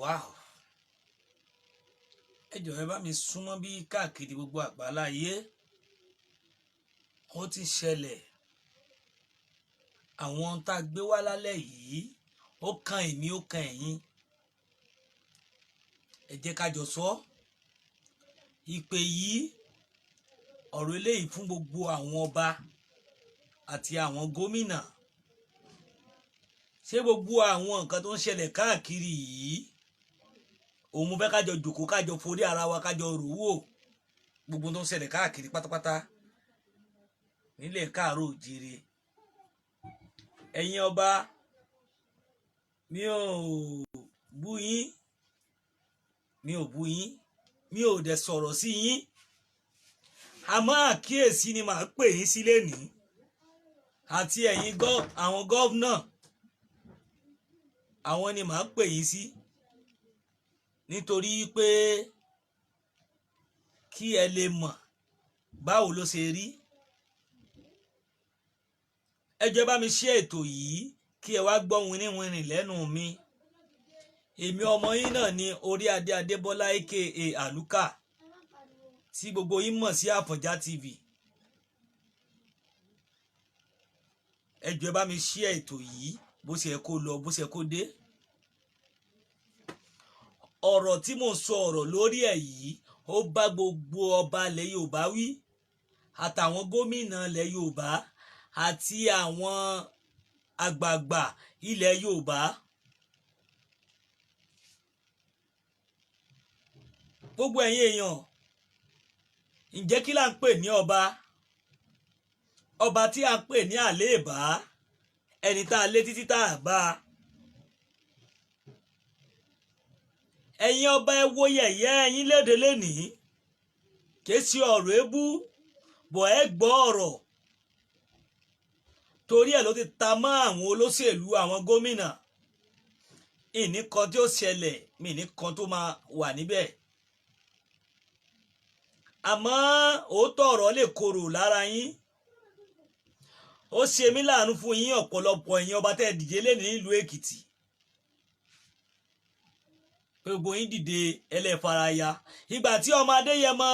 Wow, ẹ jọ̀ọ́, ẹ bá mi súnmọ́ bí káàkiri gbogbo àgbáláyé. Ó ti ṣẹlẹ̀. Àwọn tá a gbé wá lálẹ́ yìí, ó kan èmi, ó kan ẹ̀yin. Ẹ jẹ́ ká jọ sọ ìpè yìí, ọ̀rọ̀ eléyìí fún gbogbo àwọn ọba àti àwọn gómìnà. Ṣé gbogbo àwọn nǹkan tó ń ṣẹlẹ̀ káàkiri yìí, òun mo fẹ́ kájọ jòkó, kájọ forí ara wa, kájọ rò wò, gbogbo tó ń ṣẹlẹ̀ káàkiri pátápátá nílẹ̀ káàárọ̀ òjíire. Ẹ̀yin ọba, mi ò bú yín, mi ò bú yín, mi ò dẹ̀ sọ̀rọ̀ sí yín, àmọ́ àkíyèsí ni màá pè yín sí lénìí, àti ẹ̀yin àwọn governor, àwọn ni màá pè yín sí, nítorí pé kí ẹ lè mọ̀ báwo ló ṣe rí. Ẹ jọ̀ọ́, bá mi ṣe ètò yìí kí ẹ wá gbọ́ wìnrìnwìnrìn lẹ́nu mi. Èmi ọmọ yín náà ni Orí Adé Adébọ́lá, aka Àlùkà, tí gbogbo yín mọ̀ sí Àfọ̀njá TV. Ẹ jọ̀ọ́, ẹ bá mi ṣe ètò yìí bó ṣe yẹ kó lọ, bó ṣe yẹ kó dé. Ọ̀rọ̀ tí mò ń sọ ọ̀rọ̀ lórí ẹ̀ yìí, ó bá gbogbo ọba ilẹ̀ Yorùbá wí, àtàwọn gómìnà ilẹ̀ Yorùbá àti àwọn àgbààgbà ilẹ̀ Yorùbá. Gbogbo ẹ̀yin èèyàn, ǹjẹ́ kí là ń pè ní ọba? Ọba tí a ń pè ní àléèbá, ẹni tá a lé títí tá a bá a. Ẹ̀yin ọba, ẹ wo yẹ̀yẹ́ ẹ̀yin léde lénìí. Kìí ṣe ọ̀rọ̀ ebú bọ̀, ẹ gbọ́ ọ̀rọ̀ torí ẹ̀ ló ti ta mọ́ àwọn olóṣèlú, àwọn gómìnà. Ìní kan tí ó ṣẹlẹ̀ mí ní kan tó máa wà níbẹ̀, àmọ́ òótọ́ ọ̀rọ̀ lè korò lára yín. Ó ṣe mí láàánú fún yín, ọ̀pọ̀lọpọ̀ ẹ̀yin ọba tẹ́ ẹ dìde lẹ́nu nílùú Èkìtì, pé gbogbo yín dìde ẹlẹ́faraya. Ìgbà tí ọmọ Adéyẹmọ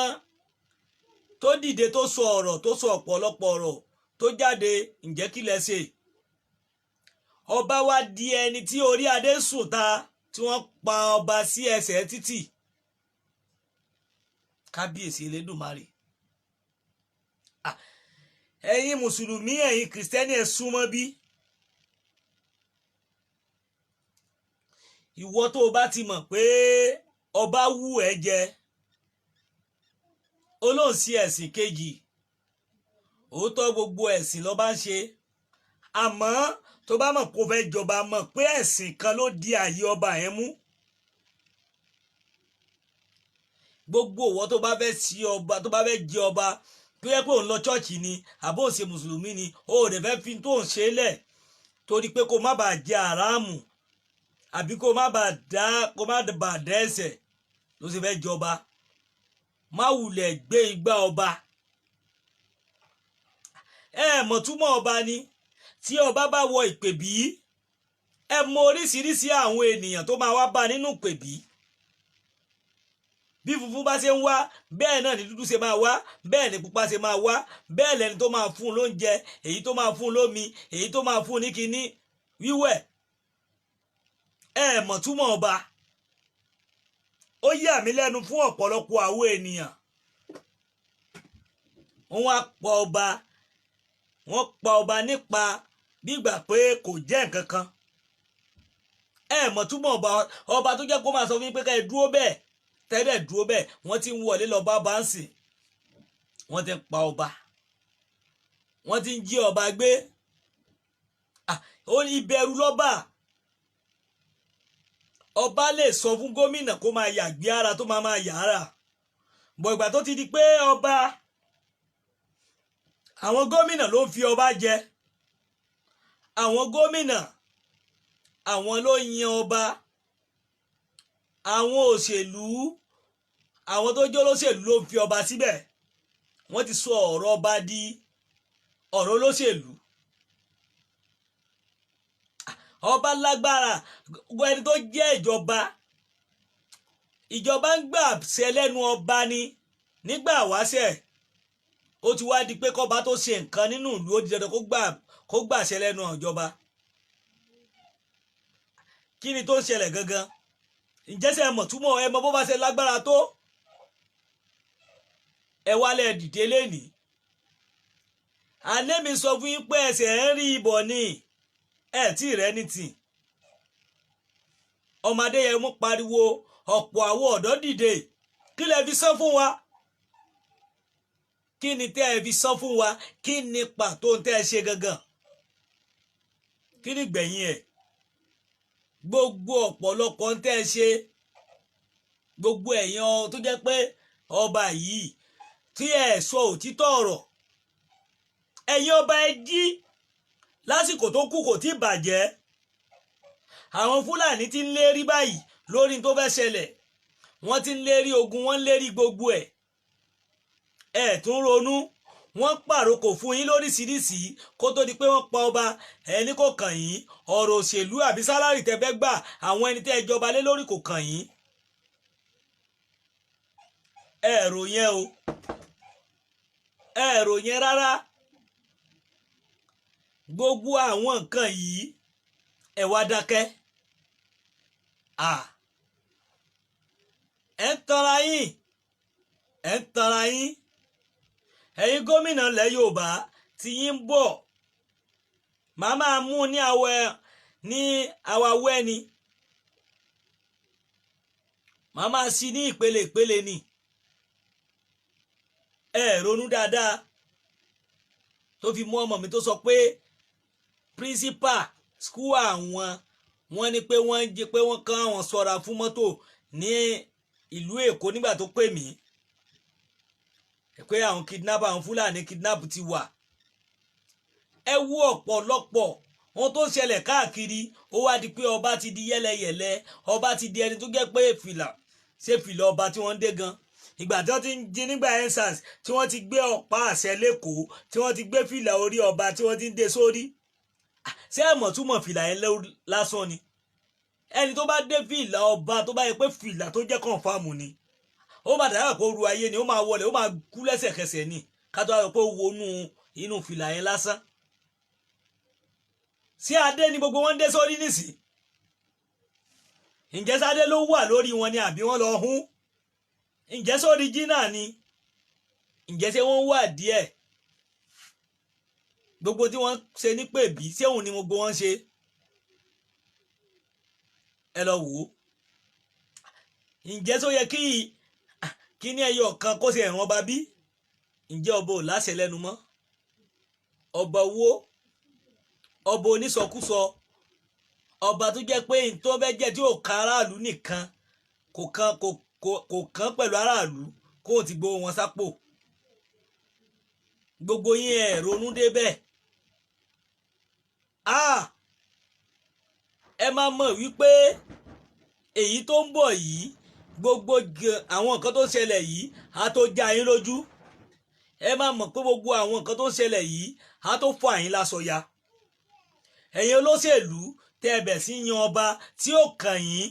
tó dìde, tó sọ ọ̀rọ̀, tó sọ ọ̀pọ̀lọpọ̀ ọ̀rọ̀ tó jáde, ǹjẹ́ kí lẹ ṣe? Ọba wa di ẹni tí orí adé sùn ta, tí wọ́n pa ọba sí ẹsẹ̀ títì. Kábíyèsí Elédùmarè! Ẹ̀yin mùsùlùmí, ẹ̀yin kìrìsìtẹ́nì, ẹ̀ súnmọ́ bí. Ìwọ tó o bá ti mọ̀ pé ọba wù ẹ́ jẹ, olóhùn sí ẹ̀sìn kejì, òótọ́ gbogbo ẹ̀sìn ló bá ń ṣe, àmọ́ tó bá mọ̀ kó fẹ́ jọba, mọ̀ pé ẹ̀sìn kan ló di àyè ọba yẹn mú. Gbogbo ìwọ tó bá fẹ́ sí ọba, tó bá fẹ́ jẹ ọba, tó yẹ pé òun lọ chọ́ọ̀chì ni àbó òun ṣe mùsùlùmí ni, ó rẹ̀ fẹ́ fi tó ń ṣe lẹ̀ torí pé kó má bàa jẹ àràmù, àbí kó má bàa dá, kó má bàa dá ẹ̀ṣẹ̀ ló ṣe fẹ́ jọba, má wulẹ̀ gbé igbá ọba. Ẹ mọ̀ túmọ̀ ọba ni. Tí ọba bá wọ ìpèbí, ẹ mọ oríṣiríṣi àwọn ènìyàn tó máa wá bá nínú ìpèbí. Bí funfun bá ṣe ń wá, bẹ́ẹ̀ náà ni dúdú ṣe máa wá, bẹ́ẹ̀ ni pupa ṣe máa wá, bẹ́ẹ̀ lẹni tó máa fún un lóúnjẹ, èyí tó máa fún un lómi, èyí tó máa fún un ní kinní wíwẹ̀. Ẹ mọ̀ túmọ̀ ọba. Ó yà mí lẹ́nu fún ọ̀pọ̀lọpọ̀ àwọn ènìyàn. Wọ́n wá pa ọba, wọ́n pa ọba nípa gbígbà pé kò jẹ́ nǹkan kan. Ẹ mọ̀ túmọ̀ ọba. Ọba tó jẹ́ kó máa sọ fún yín pé ká ẹ dúró bẹ́ẹ̀, tẹ́lẹ̀ dúró bẹ́ẹ̀, wọ́n ti ń wọlé lọ bá bá ń sìn, wọ́n ti ń pa ọba, wọ́n ti ń jí ọba gbé. Ó ní ìbẹ̀rù lọ́ba. Ọba lè sọ fún gómìnà kó máa yàgbé ara, tó máa yà ara bọ̀. Ìgbà tó ti di pé ọba, àwọn gómìnà ló ń fi ọba jẹ, àwọn gómìnà, àwọn ló yan ọba, àwọn òṣèlú, àwọn tó jẹ́ olóṣèlú ló ń fi ọba síbẹ̀. Wọ́n ti sọ ọ̀rọ̀ ọba di ọ̀rọ̀ olóṣèlú. Ọba lágbára, ẹni tó jẹ́ ìjọba. Ìjọba ń gbà ṣe lẹ́nu ọba ni nígbà wáṣẹ̀. Ó ti wá di pé kọ́ba tó ṣe nǹkan nínú ìlú, ó di dandan kó gbàṣẹ lẹ́nu ìjọba. Kí ni tó ń ṣẹlẹ̀ gangan? Ǹjẹ́ ṣe mọ̀ túmọ̀ ẹ mọ̀ bó bá ṣe lágbára tó? Ẹ wálẹ̀ dìde lẹ́nìí. Alẹ́ mi sọ fún yín pé ẹsẹ̀ ń rí ibọ̀ ni ẹ tí rẹ ní tì. Ọmọdé yẹn mú pariwo, ọ̀pọ̀ àwọn ọ̀dọ́ dìde. Kí lẹ fi sọ fún wa? Kí ni tẹ́ ẹ fi sọ fún wa? Kí ni pàtó tẹ́ ẹ ṣe gangan? Kí ni gbẹ̀yìn ẹ̀? Gbogbo ọ̀pọ̀lọpọ̀ ń tẹ́ ẹ ṣe, gbogbo ẹ̀yàn tó jẹ́ pé ọba yìí tí ẹ sọ òtítọ́ ọ̀rọ̀, ẹ̀yin ọba, ẹ jí lásìkò tó kù, kò tí ì bàjẹ́. Àwọn Fúlàní ti ń lérí báyìí lórí tó fẹ́ ṣẹlẹ̀. Wọ́n ti ń lérí ogun, wọ́n ń lérí gbogbo ẹ̀. Ẹ̀ tún ronú. Wọ́n pàrokò fún yín lóríṣiríṣi kó tó di pé wọ́n pa ọba. Ẹni kò kàn yín, ọ̀rọ̀ òṣèlú àbí salary tẹ́ fẹ́ gbà, àwọn ẹni tẹ́ ẹ jọba lé lórí kò kàn yín. Ẹ rò yẹn o, ẹ rò yẹn rárá. Gbogbo àwọn nǹkan yìí, ẹ wá dákẹ́. Ẹ ń tanra yín, ẹ ń tanra yín. Ẹ̀yin gómìnà ilẹ̀ Yorùbá tí yín ń bọ̀, màá máa mú ní àwọ̀ ní àwàwẹ́ ni, màá máa sí ní ìpele ìpele ni. Ẹ ronú dáadáa tó fi mú ọmọ mi tó sọ pé principal school àwọn, wọ́n ní pé wọ́n ń jẹ́ pé wọ́n kàn àwọn ṣọ́ra fún mọ́tò ní ìlú Èkó nígbà tó pè mí pé àwọn kidnap, àwọn Fúlàní kidnap ti wà. Ẹ wú ọ̀pọ̀lọpọ̀ ohun tó ń ṣẹlẹ̀ káàkiri. Ó wá di pé ọba ti di yẹ́lẹyẹ̀lẹ, ọba ti di ẹni tó jẹ́ pé fìlà ṣé fìlà ọba tí wọ́n ń dé gan. Ìgbà tí wọ́n ti ń jí nígbà EndSARS, tí wọ́n ti gbé ọ̀pá àṣẹ lẹ́kọ̀ọ́, tí wọ́n ti gbé fìlà orí ọba tí wọ́n ti ń dé sórí, ṣé ẹ mọ̀ túmọ̀ fìlà yẹn lásán ni? Ẹni tó bá dé fìlà ọba, tó bá yẹ pé fìlà tó jẹ́ confam ni, ó máa dàgbà kó ru ayé ni, ó máa wọlé, ó máa kú lẹ́sẹ̀kẹsẹ̀ ni, ká tó wá pé ó wọnú inú fìlà yẹn lásán. Sí adé ni gbogbo wọn ń dé sórí nísìn. Ǹjẹ́ sáadé ló wà lórí wọn ni, àbí wọ́n lọ hún? Ǹjẹ́ sórí jìnnà ni? Ǹjẹ́ ṣé wọ́n wà díẹ̀? Gbogbo tí wọ́n ṣe ní pèbí, ṣé òun ni gbogbo wọn ṣe? Ẹ lọ wò ó. Ǹjẹ́ tó yẹ kí ní ẹyọ kan kó ṣe ẹ̀ràn ọba bí? Ǹjẹ́ ọba ò láṣẹ lẹ́nu mọ́? Ọba owó, ọba onísọkúsọ, ọba tó jẹ́ pé tó fẹ́ jẹ́ tí ò kan aráàlú nìkan, kò kan kò kàn pẹ̀lú aráàlú, kó o ti gbowó wọn sápò. Gbogbo yín, ẹ̀ ronú débẹ̀. Ah, ẹ máa mọ̀ wípé èyí tó ń bọ̀ yìí, gbogbo àwọn nǹkan tó ń ṣẹlẹ̀ yìí á tó já yín lójú. Ẹ máa mọ̀ pé gbogbo àwọn nǹkan tó ń ṣẹlẹ̀ yìí á tó fọ àyín láṣọ ya. Ẹ̀yin olóṣèlú tẹ́ ẹ bẹ̀ sí yan ọba tí ó kàn yín,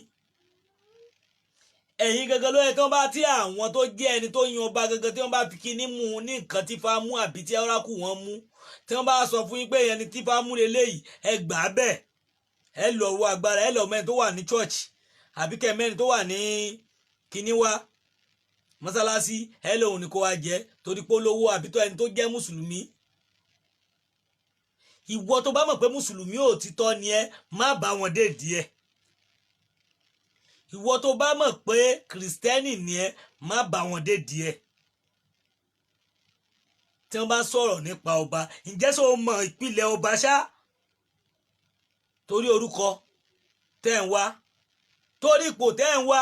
ẹ̀yin gangan ló yẹ tí wọ́n bá tí àwọn tó jẹ́ ẹni tó yan ọba gangan, tí wọ́n bá fi kíní mú un ní nǹkan tí fa mú àbí tí ọ́rákù wọn mú, tí wọ́n bá sọ fún yín pé ẹni tí fa mú leléyìí, ẹ gbà á bẹ́ẹ̀. Ẹ lọ wọ agbára, ẹ lọ mẹ́rin tó wà ní church àbí kẹ́ mẹ́rin tó wà ní kíní wá mọ́sálásí, ẹ lòun ni kó wá jẹ́ torí pé olówó àbí tó ẹni tó jẹ́ mùsùlùmí. Ìwọ tó bá mọ̀ pé mùsùlùmí òtítọ́ ni ẹ, má bá wọn dé díẹ̀. Ìwọ tó bá mọ̀ pé kìrìsìtẹ́nì ni ẹ, má bá wọn dé díẹ̀ tí wọ́n bá sọ̀rọ̀ nípa ọba. Ǹjẹ́ sọ mọ̀ ìpìlẹ̀ ọba ṣá? Torí orúkọ tẹ́ ń wá, torí ipò tẹ́ ń wá,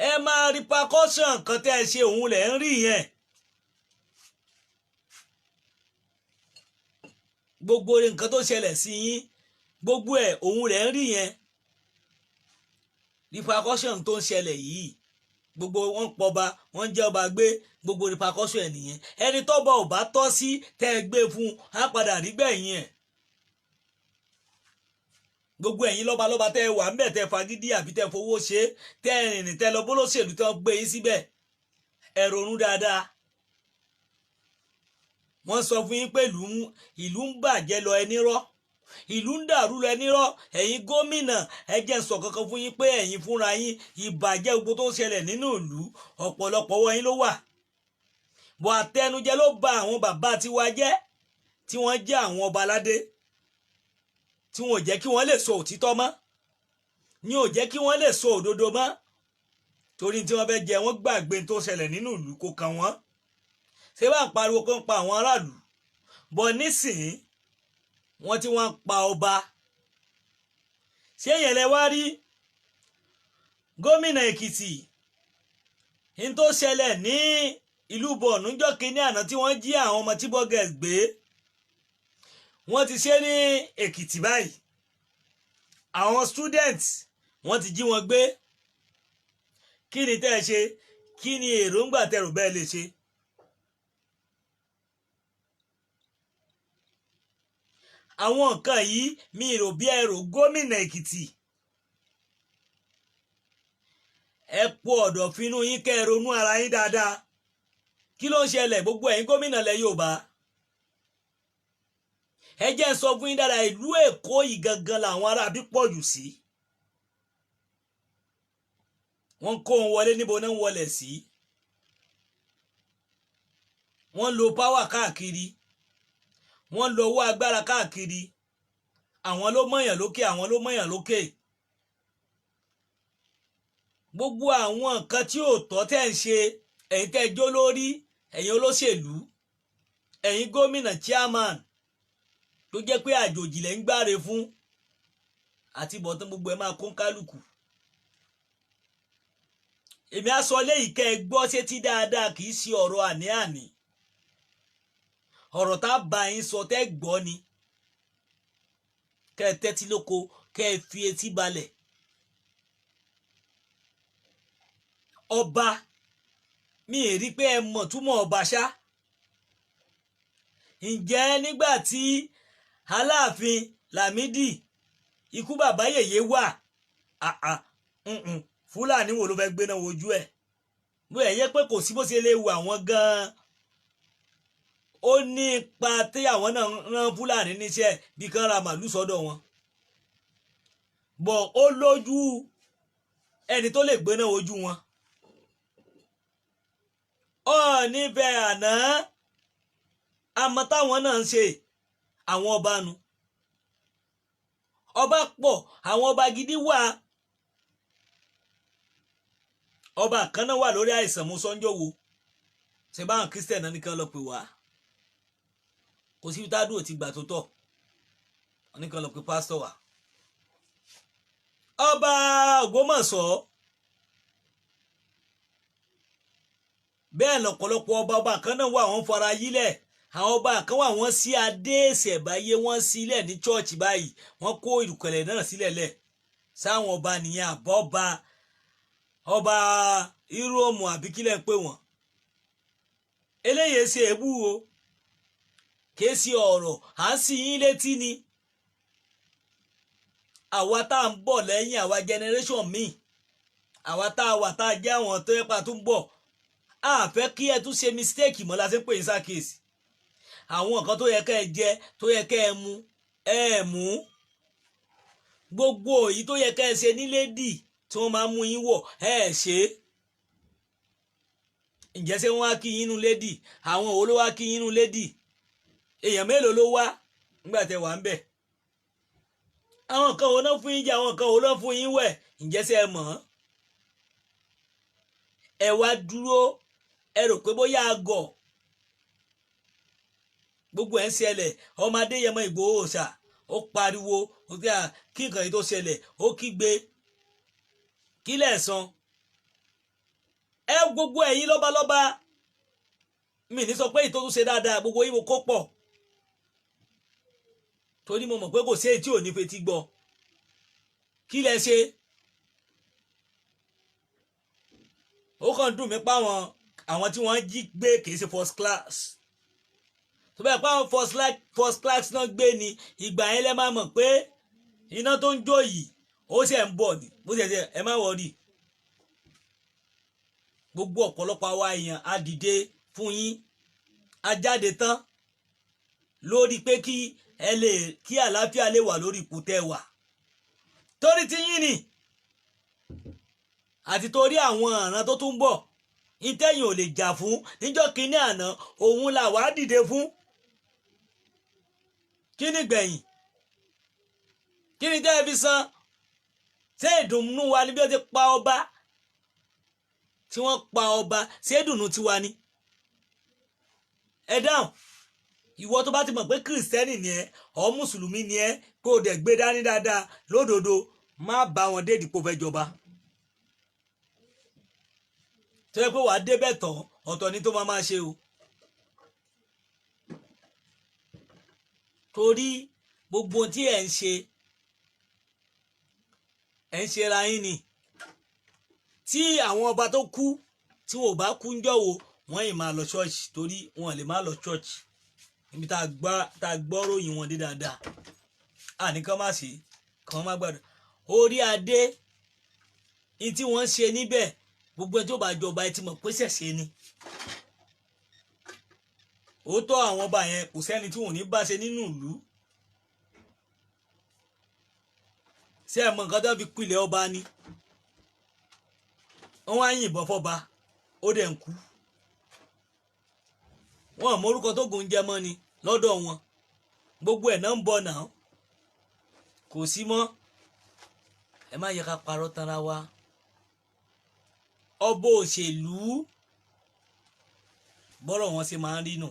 ẹ máa repercussion nǹkan tẹ́ ẹ ṣe, òun lẹ̀ ń rí yẹn. Gbogbo nǹkan tó ṣẹlẹ̀ sí yín, gbogbo ẹ̀, òun lẹ̀ ń rí yẹn, repercussion tó ń ṣẹlẹ̀ yìí. Gbogbo wọn pọba, wọn jẹ́ ọba gbé, gbogbo repercussion ẹ̀ nìyẹn. Ẹni tọ́ba ò bá tọ́ sí tẹ́ ẹ gbé fún, á padà rí gbẹ̀yìn ẹ̀. Gbogbo ẹ̀yin lọ́balọ́ba tẹ́ ẹ wà ń bẹ̀, tẹ́ fagídí àbí tẹ́ fowó ṣe, tẹ́ rìnrìn, tẹ́ lọ bólóṣèlú tẹ́ gbé yín síbẹ̀, ẹ ronú dáadáa. Wọ́n sọ fún yín pé ìlú ń bàjẹ́ lọ, ẹni rọ́, ìlú ń dàrú lọ, ẹni rọ́. Ẹ̀yin gómìnà, ẹ jẹ́ n sọ kankan fún yín pé ẹ̀yin fúnra yín, ìbàjẹ́ gbogbo tó ń ṣẹlẹ̀ nínú ìlú, ọ̀pọ̀lọpọ̀ wọ́n yín ló wà. Bọ̀ àtẹnujẹ ló ba àwọn bàbá tiwa jẹ́, tí wọ́n jẹ́ àwọn ọba aládé, tí wọn ò jẹ́ kí wọ́n lè sọ òtítọ́ mọ́, ní ò jẹ́ kí wọ́n lè sọ òdodo mọ́, torí tí wọ́n fẹ́ jẹ, wọ́n gbàgbé tó ṣẹlẹ̀ nínú ìlú, kò kàn wọ́n. Ṣé bá ń pariwo kó ń pa àwọn aráàlú bọ̀ nísìnyí, wọ́n tí wọ́n pa ọba. Ṣé yẹn lẹ wá rí gómìnà Èkìtì ní tó ṣẹlẹ̀ ní ìlú Borno ńjọ́ kínní àná tí wọ́n jí àwọn ọmọ Chibok girls gbé? Wọ́n ti ṣe ní Èkìtì báyìí, àwọn students, wọ́n ti jí wọn gbé. Kí ni tẹ́ ẹ ṣe? Kí ni èròǹgbà tẹ́ rò bẹ́ẹ̀ lè ṣe? Àwọn nǹkan yìí, mi rò bí ẹ rò. Gómìnà Èkìtì, ẹ po ọ̀dọ̀fínú yín, kẹ́ ẹ ronú ara yín dáadáa. Kí ló ń ṣẹlẹ̀? Gbogbo ẹ̀yin gómìnà lẹ Yorùbá, ẹ jẹ́ n sọ fún yín dáadáa, ìlú Èkó yìí gangan làwọn ará bí pọ̀ jù sí. Wọ́n kó wọn wọlé, níbo náà ń wọlé sí? Wọ́n lo power káàkiri, wọ́n lo owó agbára káàkiri. Àwọn ló mọ̀yàn lókè, àwọn ló mọ̀yàn lókè. Gbogbo àwọn nǹkan tí ò tọ́ tẹ́ ń ṣe, ẹ̀yin tẹ́ jó lórí, ẹ̀yin olóṣèlú, ẹ̀yin gómìnà, chairman, tó jẹ́ pé àjòjì lẹ́ ń gbáre fún, àti bọ̀tán gbogbo ẹ̀ máa kún kálukú. Èmi á sọ léyìí kẹ́ ẹ gbọ́ sétí dáadáa, kì í ṣe ọ̀rọ̀ àní-àní, ọ̀rọ̀ tá a bá yín sọ tẹ́ gbọ́ ni. Kẹ́ ẹ tẹ́tí lóko, kẹ́ ẹ fi etí balẹ̀. Ọba, mi ì rí pé ẹ mọ̀ túmọ̀ ọba ṣá. Ǹjẹ́ nígbà tí Aláàfin Lámídì, ikú bàbá yèyé wà, àà, Fúlàní wo ló fẹ́ gbéná wojú ẹ̀? Bó ẹ̀ yẹ pé kò sí bó ṣe lè wù àwọn gan-an, ó ní ipa tí àwọn náà rán Fúlàní níṣẹ́ bí kan ra màlúù sọ́dọ̀ wọn, bọ̀ ó lójú ẹni tó lè gbéná wojú wọn. Ọ̀ọ́ni bẹ́ẹ̀ àná àmọ́ táwọn náà ń ṣe àwọn ọba nu. Ọba pọ̀, àwọn ọba gidi wà. Ọba kan náà wà lórí àìsàn mú sọ́njọ́ wo ṣe báwọn Christian náà nìkan lọ pè wá, kò síbi tá a dúró ti gbà tó tọ̀, wọn nìkan lọ pè pásítọ̀ wá. Ọba Ògbómọ̀ṣọ́, bẹ́ẹ̀ lọ́pọ̀lọpọ̀ ọba kan náà wà, wọ́n fara yílẹ̀. Àwọn ọba kan wà, wọ́n sí adé ìṣẹ̀báyé, wọ́n sílẹ̀ ní chọ́ọ̀chì báyìí, wọ́n kó ìrùkẹ̀lẹ̀ náà sílẹ̀ lẹ̀ sáwọn ọba nìyẹn. Àbọ̀ba ọba Íróòmù àbí kílẹ̀ ń pè wọ́n. Eléyìí ṣe èébú o, kìí ṣe ọ̀rọ̀ à ń sì yín létí ni. Àwa tá à ń bọ̀ lẹ́yìn, àwa generation míì, àwa tá a wà tá a jẹ́ àwọn tó yẹ pa tó ń bọ̀, a fẹ́ kí ẹ tún ṣe mistake mọ́ la ṣe ń pè yín sákèsì. Àwọn nǹkan tó yẹ kẹ́ ẹ jẹ, tó yẹ kẹ́ ẹ mu, ẹ mú. Gbogbo èyí tó yẹ kẹ́ ẹ ṣe nílé dì tí wọ́n máa mú yín wọ̀, ẹ ṣe é. Ǹjẹ́ ṣé wọ́n wá kí yín nú lédì? Àwọn wo ló wá kí yín nú lédì? Èèyàn mélòó ló wá nígbà tẹ́ wà ń bẹ̀? Àwọn kan wo náà fún yín jẹ, àwọn kan wo náà fún yín wẹ̀? Ǹjẹ́ ṣé ẹ mọ̀ ọ́n? Ẹ wá dúró, ẹ rò pé bóyá àgọ̀ gbogbo ẹ̀ ń ṣẹlẹ̀. Ọmọ Adéyẹmọ Ìgbòho Òòṣà ó pariwo kí nǹkan yìí tó ṣẹlẹ̀, ó kígbe kí lẹ̀san ẹ. Gbogbo ẹ̀yin lọ́balọ́ba, mi ní sọ pé èyí tó tún ṣe dáadáa, gbogbo yín mo kó pọ̀, torí mo mọ̀ pé kò sí èyí tí ò ní fetí gbọ́. Kí lẹ ṣe? Ó kàn dùn mí pa àwọn tí wọ́n jí gbé kì í ṣe first class. Tó bẹ́ẹ̀ pa àwọn first class náà gbé ni, ìgbà yẹn lẹ́ máa mọ̀ pé Iná tó ń jó yìí, ó ṣe ń bọ̀ ni bó ṣe ṣe. Ẹ má worry. Gbogbo ọ̀pọ̀lọpọ̀ àwa èèyàn á dìde fún yín, á jáde tán lórí pé kí ẹ lè kí àlàáfíà lè wà lórí ipò tẹ́ wà, torí tí yín ni àti torí àwọn ọ̀ràn tó tún bọ̀. Ìtẹ̀yìn ò lè jà fún níjọ́ kínní àná, òun là wá dìde fún. Kí ni gbẹ̀yìn? Kí ni tẹ́ ẹ fi san? Ṣé ìdùnnú wa ni bí ó ti pa ọba tí wọ́n pa ọba? Ṣé ìdùnnú tiwa ni? Ẹ dáhùn. Ìwọ tó bá ti mọ̀ pé Kìrìsìtẹ́nì ni ẹ ọ́, Mùsùlùmí ni ẹ, kó o dẹ̀ gbé dání dáadáa lódodo, má bá wọn dé ìdìpọ̀ fẹ́ jọba tó yẹ pé wàá débẹ̀ tán, ọ̀tọ̀ ni tó máa máa ṣe o. Torí gbogbo ohun tí ẹ̀ ń ṣe, ẹ̀ ń ṣe ra yín ni. Tí àwọn ọba tó kú, tí wọn ò bá kú ń jọ̀wọ́, wọ́n yìí máa lọ ṣọ́ọ̀ṣì, torí wọn lè má lọ ṣọ́ọ̀ṣì níbi tá a gbọ́ ròyìn wọn dé dáadáa. Àní kán má ṣe, kán má gbàdúrà orí adé ní tí wọ́n ṣe níbẹ̀. Gbogbo ẹni tó bá jọba, ẹ ti mọ̀ pé ṣẹ̀ṣẹ̀ ni òótọ́. Àwọn ọba yẹn, kò sẹ́ni tí wọn ò ní bá ṣe nínú ìlú. Ṣé ẹ mọ nǹkan tó fi pilẹ̀ ọba ni? Wọ́n wá yìnbọn fọ́ba, ó dẹ̀ ń kú. Wọn mọ orúkọ tó gùn jẹ mọ́ ni lọ́dọ̀ wọn. Gbogbo ẹ̀ náà ń bọ̀ náà, kò sí mọ́. Ẹ má yẹ ká parọ́ tanra wa. Ọba òṣèlú, bọ́rọ̀ wọn ṣe máa ń rí nù.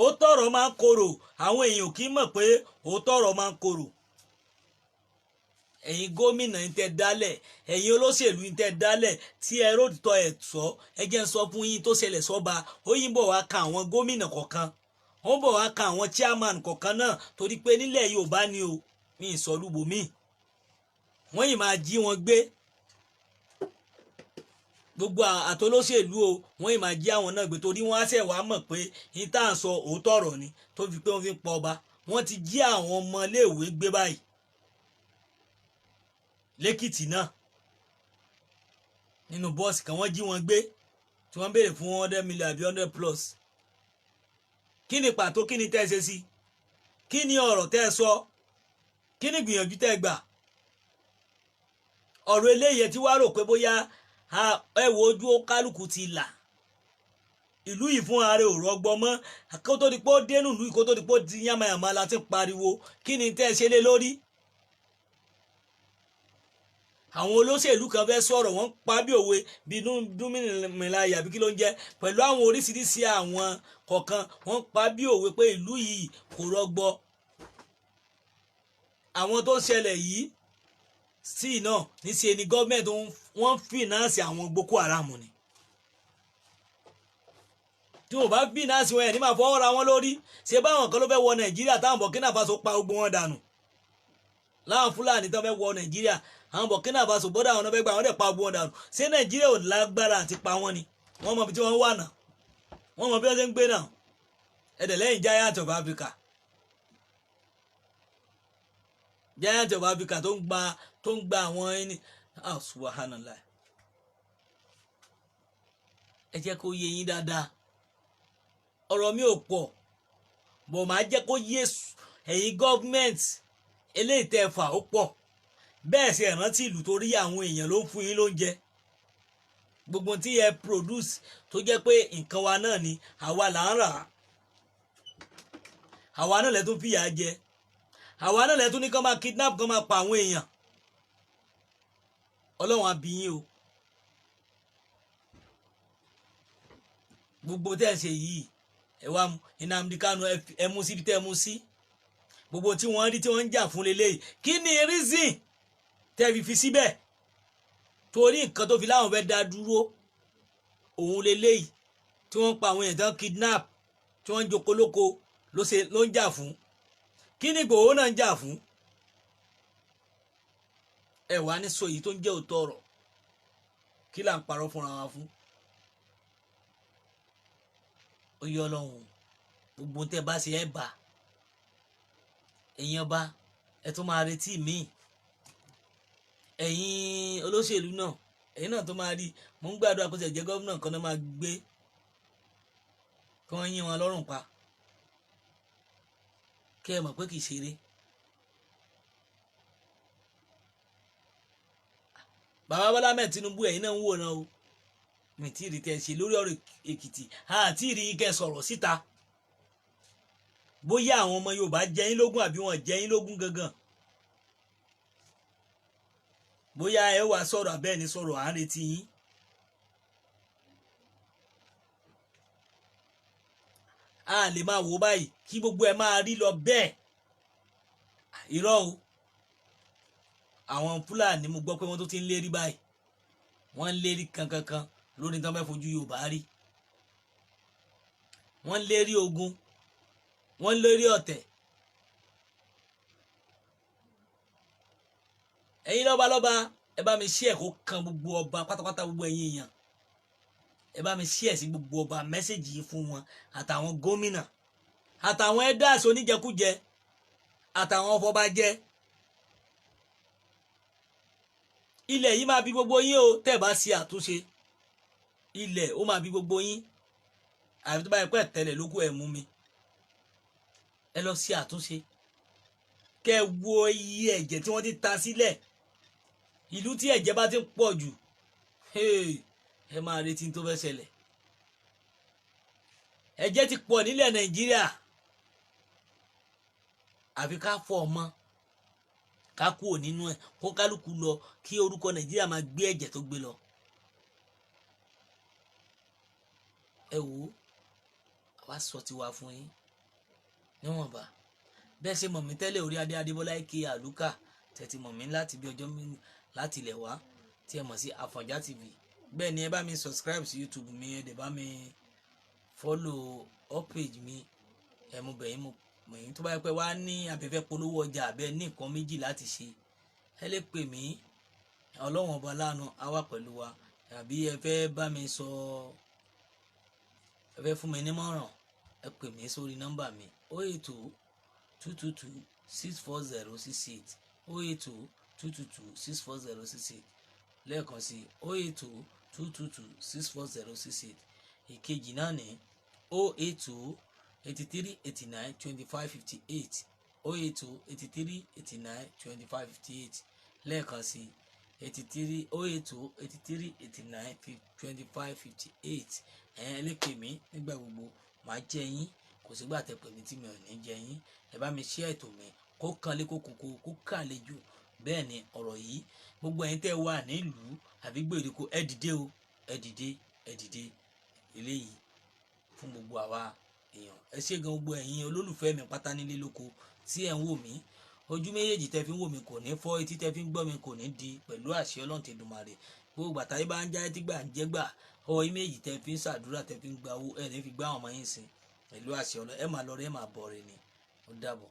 Òótọ́ ọ̀rọ̀ máa ń korò. Àwọn èèyàn kì í mọ̀ pé òótọ́ ọ̀rọ̀ máa ń korò. Ẹ̀yin gómìnà ń tẹ́ dálẹ̀, ẹ̀yin olóṣèlú ń tẹ́ dálẹ̀, tí ẹ rótìtọ́ ẹ̀ sọ, ẹ jẹ́ ń sọ fún yín tó ṣẹlẹ̀ sọ́ba. Ó yín bọ̀ wá ka àwọn gómìnà kọ̀ọ̀kan, ó ń bọ̀ wá ka àwọn chairman kọ̀ọ̀kan náà, torí pé nílẹ̀ Yorùbá ni o, mi ì sọ lúbo mi. Wọ́n yìí máa jí wọn gbé, gbogbo àtolóṣèlú o, wọ́n yìí máa jí àwọn náà gbé, torí wọ́n á ṣẹ̀ wá mọ̀ pé yín tá à ń sọ òótọ́ ọ̀rọ̀ ni tó fi pé wọ́n fi ń pa ọba. Wọ́n ti jí àwọn ọmọléèwé gbé báyìí lẹ́kìtì náà, nínú bọ́ọ̀sì kan. Wọ́n jí wọn gbé, tí wọ́n béèrè fún 100 million àbí 100 plus. Kí ni pàtó? Kí ni tẹ́ ẹ ṣe sí? Kí ni ọ̀rọ̀ tẹ́ ẹ sọ? Kí ni gbìyànjú tẹ́ ẹ gbà? Ọ̀rọ̀ eléyìí tí wàá rò pé bóyá ẹ wo ojú kálukú ti là. Ìlú yìí fún ààrẹ ò rọgbọ mọ́. Kó tó di pé ó dénú ìlú yìí, kó tó di pé ó di yánmayànmá la ti pariwo. Kí ni tẹ́ ẹ ṣe lé lórí? Àwọn olóṣèlú kan fẹ́ sọ̀rọ̀, wọ́n pa bí òwe bí dúnmìnira àbí kí ló ń jẹ́, pẹ̀lú àwọn oríṣiríṣi àwọn kọ̀ọ̀kan. Wọ́n pa bí òwe pé ìlú yìí kò rọgbọ. Àwọn tó ń ṣẹlẹ̀ yìí sí náà níṣe ni gọ́ọ̀mẹ̀ntì wọ́n finance àwọn Boko Haram ni. Tí wọ́n bá finance wọn, ẹ̀ ní máa fọwọ́ ra wọn lórí. Ṣé báwọn kan ló fẹ́ wọ Nàìjíríà táwọn Burkina Faso pa gbogbo wọn dànù? Láwọn Fúlàní tó fẹ́ wọ Nàìjíríà, àwọn Burkina Faso bọ́dà àwọn fẹ́ gbà wọ́n dẹ̀ pa gbogbo wọn dànù. Ṣé Nàìjíríà ò lágbára àti pa wọ́n ni? Wọ́n mọ ibi tí wọ́n wà náà, wọ́n mọ bí wọ́n ṣe ń gbé náà. Ẹ̀dẹ̀ lẹ́yìn giant of Africa, giant of Africa tó ń gba àwọn ẹni. Ah, subhanallah. Ẹ jẹ́ kó yé yín dáadáa. Ọ̀rọ̀ mi ò pọ̀ bọ̀, máa jẹ́ kó yé ẹ̀yin gọ́ọ̀mẹ̀ntì. Eléyìí tẹ́ fà ó pọ̀ bẹ́ẹ̀ sì rántí ìlú, torí àwọn èèyàn ló ń fún yín lóúnjẹ. Gbogbo tí ẹ produce tó jẹ́ pé nǹkan wa náà ni, àwa là ń rà á, àwa náà lẹ tún fìyà jẹ, àwa náà lẹ tún ní kán máa kidnap, kán máa pa àwọn èèyàn. Ọlọ́run á bi yín o. Gbogbo tẹ́ ẹ ṣe yìí, ẹ wá Nnamdi Kanu, ẹ mú síbi tẹ́ ẹ mú sí. Gbogbo tí wọ́n rí tí wọ́n ń jà fún leléyìí, kí ni reason tẹ́ fi fi síbẹ̀? Torí nǹkan tó fi láwọn fẹ́ dá dúró òun leléyìí, tí wọ́n ń pa àwọn èèyàn tán, kidnap, tí wọ́n ń jokolóko ló ń jà fún. Kí ni Ìgbòho náà ń jà fún? Ẹ wàá ní sọ èyí tó ń jẹ́ òótọ́ ọ̀rọ̀. Kí là ń parọ́ fúnra wa fún? Ó yọ Ọlọ́run. Gbogbo tẹ́ bá ṣe, ẹ bá ẹ̀yin ọba Ẹ tún máa retí míì. Ẹ̀yin olóṣèlú náà, ẹ̀yin náà tó máa rí. Mò ń gbàdúrà kó ṣe jẹ́ gómìnà kan náà máa gbé kí wọ́n yín wọn lọ́rùn pa, kí ẹ mọ̀ pé kì í ṣeré. Bàbá Bọ́lá Ahmed Tinubu, ẹ̀yin náà ń wòran o. Mi tí ì rí tẹ́ ṣe lórí ọ̀rọ̀ Èkìtì, àti ìrí kẹ́ sọ̀rọ̀ síta bóyá àwọn ọmọ Yorùbá jẹ yín lógún àbí wọn jẹ yín lógún gangan. Bóyá ẹ wàá sọ̀rọ̀ abẹ́ ní sọ̀rọ̀, à ń retí yín. A lè máa wò báyìí kí gbogbo ẹ máa rí lọ bẹ́ẹ̀. Irọ́ o. Àwọn Fúlàní, mo gbọ́ pé wọ́n tó ti ń lérí báyìí, wọ́n ń lérí kankankan lórí tí wọ́n fẹ́ fojú Yorùbá rí. Wọ́n ń lérí ogun, wọ́n ń lérí ọ̀tẹ̀. Ẹ̀yin lọ́balọ́ba, ẹ bá mi ṣí ẹ̀ kó kan gbogbo ọba pátápátá, gbogbo ẹ̀yin èèyàn, ẹ bá mi ṣí ẹ̀ sí gbogbo ọba, message yìí fún wọn, àtàwọn gómìnà, àtàwọn elders oníjẹkújẹ, àtàwọn ọfọbajẹ. Ilẹ̀ yìí máa bí gbogbo yín o tẹ́ ẹ bá ṣe àtúnṣe. Ilẹ̀ ó máa bí gbogbo yín, àfi tó bá yẹ pé tẹ́lẹ̀ ló kú ẹ̀ mú mi. Ẹ lọ ṣe àtúnṣe, kẹ́ ẹ wo iye ẹ̀jẹ̀ tí wọ́n ti ta sílẹ̀. Ìlú tí ẹ̀jẹ̀ bá ti ń pọ̀ jù, ẹ máa retí tó fẹ́ ṣẹlẹ̀. Ẹ̀jẹ̀ ti pọ̀ nílẹ̀ Nàìjíríà, àfi ká fọ ọmọ ká kúrò nínú ẹ̀, kó kálukú lọ, kí orúkọ Nàìjíríà máa gbé ẹ̀jẹ̀ tó gbé lọ. Ẹ wò ó, àwa sọ tiwa fún yín níwọ̀nba. Bẹ́ẹ̀ ṣe mọ̀ mí tẹ́lẹ̀, orí adé Adébọ́lá ike Àlùkà tẹ̀tí mọ̀ mí láti bí ọjọ́ láti ilẹ̀ wá tí ẹ mọ̀ sí Àfọ̀njá TV. Bẹ́ẹ̀ ni, ẹ bá mi subscribe sí YouTube mi, ẹ dẹ̀ bá mi follow up page mi. Ẹ mo bẹ̀ yín, mo mọ̀ yín. Tó bá yẹ pé wá ní abẹ́fẹ́ polówó ọjà, abẹ́ ní nǹkan méjì láti ṣe, ẹ lè pè mí. Ọlọ́wọ̀n ọba láàánú á wà pẹ̀lú wa. Àbí ẹ fẹ́ bá mi sọ, ẹ fẹ́ fún mi nímọ̀ràn, ẹ pè mí sórí nọ́mbà mi: 082 222 64068, 082 222 64068. Lẹ́ẹ̀kan sí: 082 222 64068. Ìkejì náà ní 082 83 89 25 58, 082 83 89 25 58. Lẹ́ẹ̀kan sí: 83 082 83 89 25 58. Ẹ lè pè mí nígbà gbogbo, màá jẹ́ yín. Kò sígbà tẹ́ pè mí tí mi ò ní jẹ́ yín. Ẹ bá mi share ètò mi kó kan lé, kó kókó kó kà lẹ́jù. Bẹ́ẹ̀ ni ọ̀rọ̀ yìí, gbogbo ẹ̀yin tẹ́ wà nílùú àbí gbèríko, ẹ dìde o, ẹ dìde, ẹ dìde. Eléyìí fún gbogbo àwa èèyàn. Ẹ ṣé gan, gbogbo ẹ̀yin olólùfẹ́ mi pátá nílé lóko tí ẹ̀ ń wò mí. Ojú méjèèjì tẹ́ fi ń wò mí kò ní fọ́, etí tẹ́ fi ń gbọ́ mi kò ní di, pẹ̀lú àṣẹ Ọlọ́run Tẹ̀dùmarè. Gbogbo gbàtà yìí bá ń já etí gbà ń jẹ́ gbà, ọwọ́ yín méjì tẹ́ fi ń ṣàdúrà, tẹ́ fi ń gba owó, ẹ̀ ní fi gbá àwọn ọmọ yín sìn, pẹ̀lú àṣẹ Ọlọ́run. Ẹ máa lọ rí, ẹ máa bọ̀ rẹ̀ ni. Ó dàbọ̀.